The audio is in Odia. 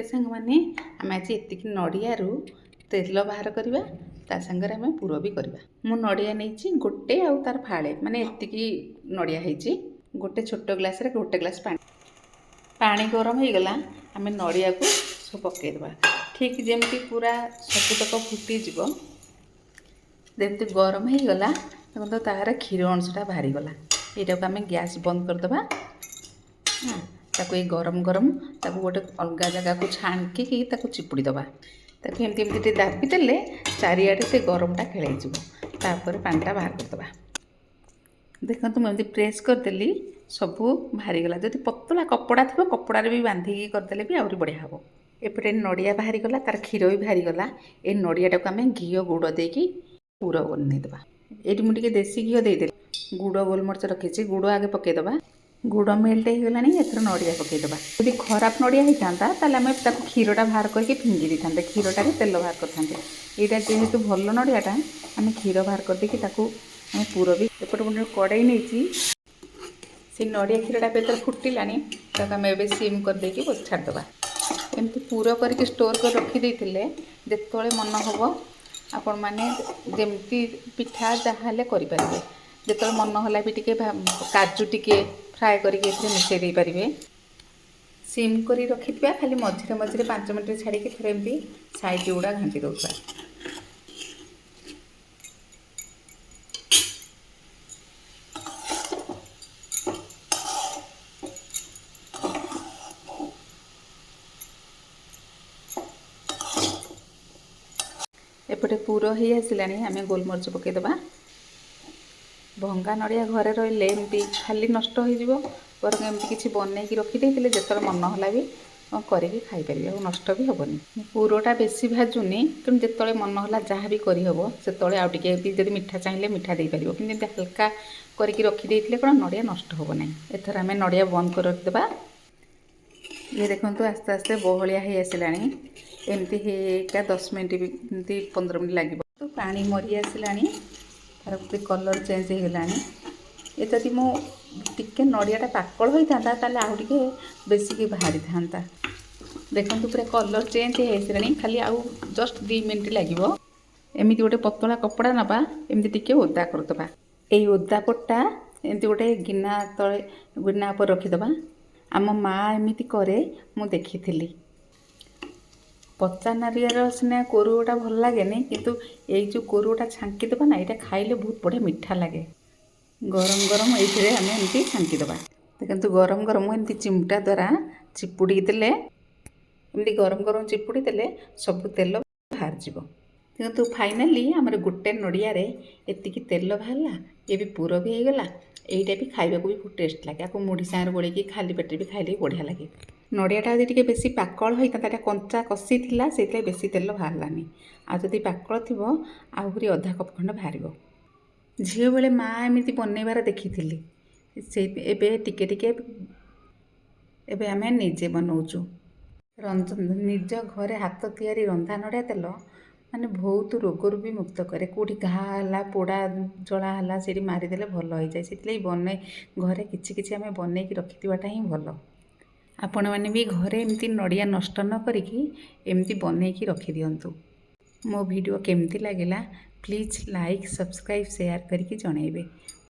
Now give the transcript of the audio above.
ସାଙ୍ଗମାନେ, ଆମେ ଆଜି ଏତିକି ନଡ଼ିଆରୁ ତେଲ ବାହାର କରିବା, ତା ସାଙ୍ଗରେ ଆମେ ପୁର ବି କରିବା। ମୁଁ ନଡ଼ିଆ ନେଇଛି ଗୋଟେ ଆଉ ତାର ଫାଳେ, ମାନେ ଏତିକି ନଡ଼ିଆ ହେଇଛି। ଗୋଟେ ଛୋଟ ଗ୍ଲାସ୍ରେ ଗୋଟେ ଗ୍ଲାସ୍ ପାଣି। ପାଣି ଗରମ ହେଇଗଲା, ଆମେ ନଡ଼ିଆକୁ ସବୁ ପକାଇଦେବା। ଠିକ୍ ଯେମିତି ପୁରା ସବୁତକ ଫୁଟିଯିବ, ଯେମିତି ଗରମ ହେଇଗଲା, ଦେଖନ୍ତୁ ତାହାର କ୍ଷୀର ଅଂଶଟା ବାହାରିଗଲା। ଏଇଟାକୁ ଆମେ ଗ୍ୟାସ୍ ବନ୍ଦ କରିଦେବା। ତାକୁ ଏଇ ଗରମ ଗରମ ତାକୁ ଗୋଟେ ଅଲଗା ଜାଗାକୁ ଛାଣିକି ତାକୁ ଚିପୁଡ଼ି ଦେବା। ତାକୁ ଏମିତି ଏମିତି ଟିକେ ଦାବି ଦେଲେ ଚାରିଆଡ଼େ ସେ ଗରମଟା ଖେଳେଇଯିବ। ତାପରେ ପାଣିଟା ବାହାର କରିଦେବା। ଦେଖନ୍ତୁ, ମୁଁ ଏମିତି ପ୍ରେସ୍ କରିଦେଲି, ସବୁ ବାହାରିଗଲା। ଯଦି ପତଳା କପଡ଼ା ଥିବ, କପଡ଼ାରେ ବି ବାନ୍ଧିକି କରିଦେଲେ ବି ଆହୁରି ବଢ଼ିଆ ହେବ। ଏପଟେ ନଡ଼ିଆ ବାହାରିଗଲା, ତାର କ୍ଷୀର ବି ବାହାରିଗଲା। ଏ ନଡ଼ିଆଟାକୁ ଆମେ ଘିଅ ଗୁଡ଼ ଦେଇକି ପୁର ବନେଇଦେବା। ଏଇଠି ମୁଁ ଟିକେ ଦେଶୀ ଘିଅ ଦେଇଦେଲି। ଗୁଡ଼, ଗୋଲମରିଚ ରଖିଛି, ଗୁଡ଼ ଆଗେ ପକାଇଦେବା। ଗୁଡ଼ ମେଲ୍ଟ ହେଇଗଲାଣି, ଏଥର ନଡ଼ିଆ ପକାଇଦେବା। ଯଦି ଖରାପ ନଡ଼ିଆ ହେଇଥାନ୍ତା, ତାହେଲେ ଆମେ ତାକୁ କ୍ଷୀରଟା ବାହାର କରିକି ଫିଙ୍ଗି ଦେଇଥାନ୍ତେ, କ୍ଷୀରଟାରେ ତେଲ ବାହାର କରିଥାନ୍ତେ। ଏଇଟା ଯେହେତୁ ଭଲ ନଡ଼ିଆଟା, ଆମେ କ୍ଷୀର ବାହାର କରିଦେଇକି ତାକୁ ଆମେ ପୁର ବି। ଏପଟେ ଗୋଟେ କଡ଼େଇ ନେଇଛି। ସେ ନଡ଼ିଆ କ୍ଷୀରଟା ଏବେ ଯେତେବେଳେ ଫୁଟିଲାଣି, ତାକୁ ଆମେ ଏବେ ସିମ୍ କରିଦେଇକି ଛାଡ଼ିଦେବା। ଏମିତି ପୁର କରିକି ଷ୍ଟୋର୍ କରି ରଖିଦେଇଥିଲେ ଯେତେବେଳେ ମନ ହେବ, ଆପଣମାନେ ଯେମିତି ପିଠା ଯାହା ହେଲେ କରିପାରିବେ। ଯେତେବେଳେ ମନ ହେଲା ବି ଟିକେ କାଜୁ ଟିକେ ଫ୍ରାଏ କରିକି ଏଥିରେ ମିଶାଇ ଦେଇପାରିବେ। ସିମ୍ କରି ରଖିଥିବା, ଖାଲି ମଝିରେ ମଝିରେ 5 ମିନିଟ୍ ଛାଡ଼ିକି ଥରେ ଏମିତି ସାଇଡ଼୍ ଗୁଡ଼ା ଘାଣ୍ଟି ଦେଉଥିବା। ଏପଟେ ପୁର ହେଇ ଆସିଲାଣି, ଆମେ ଗୋଲମରିଚ ପକାଇଦେବା। ଭଙ୍ଗା ନଡ଼ିଆ ଘରେ ରହିଲେ ଏମିତି ଖାଲି ନଷ୍ଟ ହେଇଯିବ, ବରଂ ଏମିତି କିଛି ବନେଇକି ରଖିଦେଇଥିଲେ ଯେତେବେଳେ ମନ ହେଲା ବି କରିକି ଖାଇପାରିବେ ଆଉ ନଷ୍ଟ ବି ହେବନି। ପୁରଟା ବେଶୀ ଭାଜୁନି, ତେଣୁ ଯେତେବେଳେ ମନ ହେଲା ଯାହା ବି କରିହେବ ସେତେବେଳେ। ଆଉ ଟିକେ ବି ଯଦି ମିଠା ଚାହିଁଲେ ମିଠା ଦେଇପାରିବ, କିନ୍ତୁ ଏମିତି ହାଲକା କରିକି ରଖିଦେଇଥିଲେ କ'ଣ ନଡ଼ିଆ ନଷ୍ଟ ହେବ ନାହିଁ। ଏଥର ଆମେ ନଡ଼ିଆ ବନ୍ଦ କରି ରଖିଦେବା। ଇଏ ଦେଖନ୍ତୁ, ଆସ୍ତେ ଆସ୍ତେ ବହଳିଆ ହେଇ ଆସିଲାଣି। ଏମିତି ହେଇକା 10 ମିନିଟ୍ ବି, ଏମିତି 15 ମିନିଟ୍ ଲାଗିବ। ତ ପାଣି ମରି ଆସିଲାଣି, ତାର ବି କଲର୍ ଚେଞ୍ଜ ହେଇଗଲାଣି। ଏ ଯଦି ମୁଁ ଟିକେ ନଡ଼ିଆଟା ପାକଳ ହୋଇଥାନ୍ତା, ତାହେଲେ ଆଉ ଟିକେ ବେଶିକି ବାହାରିଥାନ୍ତା। ଦେଖନ୍ତୁ, ପୁରା କଲର୍ ଚେଞ୍ଜ ହେଇଆସିଲାଣି, ଖାଲି ଆଉ ଜଷ୍ଟ 2 ମିନିଟ୍ ଲାଗିବ। ଏମିତି ଗୋଟେ ପତଳା କପଡ଼ା ନେବା, ଏମିତି ଟିକେ ଓଦା କରିଦେବା। ଏଇ ଓଦା ପଟା ଏମିତି ଗୋଟେ ଗିନା ତଳେ, ଗିନା ଉପରେ ରଖିଦେବା। ଆମ ମା ଏମିତି କରେ, ମୁଁ ଦେଖିଥିଲି। ପଚା ନଡ଼ିଆର ସିନା କୋରୁଅଟା ଭଲ ଲାଗେନି, କିନ୍ତୁ ଏଇ ଯେଉଁ କୋରୁଅଟା ଛାଙ୍କିଦେବା ନା, ଏଇଟା ଖାଇଲେ ବହୁତ ବଢ଼ିଆ ମିଠା ଲାଗେ। ଗରମ ଗରମ ଏଇଥିରେ ଆମେ ଏମିତି ଛାଙ୍କିଦେବା। ଦେଖନ୍ତୁ, ଗରମ ଗରମ ଏମିତି ଚିମୁଟା ଦ୍ୱାରା ଚିପୁଡ଼ିକି ଦେଲେ, ଏମିତି ଗରମ ଗରମ ଚିପୁଡ଼ି ଦେଲେ ସବୁ ତେଲ ବାହାରିଯିବ। କିନ୍ତୁ ଫାଇନାଲି ଆମର ଗୋଟେ ନଡ଼ିଆରେ ଏତିକି ତେଲ ବାହାରିଲା, ଇଏ ବି ପୁର ବି ହେଇଗଲା। ଏଇଟା ବି ଖାଇବାକୁ ବି ବହୁତ ଟେଷ୍ଟ ଲାଗେ। ଆକୁ ମୁଢ଼ି ସାଙ୍ଗରେ ଗୋଳେଇକି ଖାଲି ପେଟରେ ବି ଖାଇଲେ ବି ବଢ଼ିଆ ଲାଗେ। ନଡ଼ିଆଟା ଯଦି ଟିକେ ବେଶୀ ପାକଳ ହୋଇଥାନ୍ତା, ଏଇଟା କଞ୍ଚା କଷି ଥିଲା, ସେଇଥିଲାଗି ବେଶୀ ତେଲ ବାହାରିଲାନି। ଆଉ ଯଦି ପାକଳ ଥିବ, ଆହୁରି ଅଧା କପ୍ ଖଣ୍ଡେ ବାହାରିବ। ଝିଅ ବେଳେ ମା ଏମିତି ବନେଇବାର ଦେଖିଥିଲି, ସେଇ ଏବେ ଟିକେ ଟିକେ ଏବେ ଆମେ ନିଜେ ବନଉଛୁ। ନିଜ ଘରେ ହାତ ତିଆରି ରନ୍ଧା ନଡ଼ିଆ ତେଲ ମାନେ ବହୁତ ରୋଗରୁ ବି ମୁକ୍ତ କରେ। କେଉଁଠି ଘା ହେଲା, ପୋଡ଼ା ଜଳା ହେଲା, ସେଇଠି ମାରିଦେଲେ ଭଲ ହେଇଯାଏ। ସେଥିଲାଗି ଘରେ କିଛି କିଛି ଆମେ ବନେଇକି ରଖିଥିବାଟା ହିଁ ଭଲ। ଆପଣମାନେ ବି ଘରେ ଏମିତି ନଡ଼ିଆ ନଷ୍ଟ ନ କରିକି ଏମିତି ବନେଇକି ରଖିଦିଅନ୍ତୁ। ମୋ ଭିଡ଼ିଓ କେମିତି ଲାଗିଲା, ପ୍ଲିଜ୍ ଲାଇକ୍, ସବସ୍କ୍ରାଇବ୍, ସେୟାର କରିକି ଜଣାଇବେ।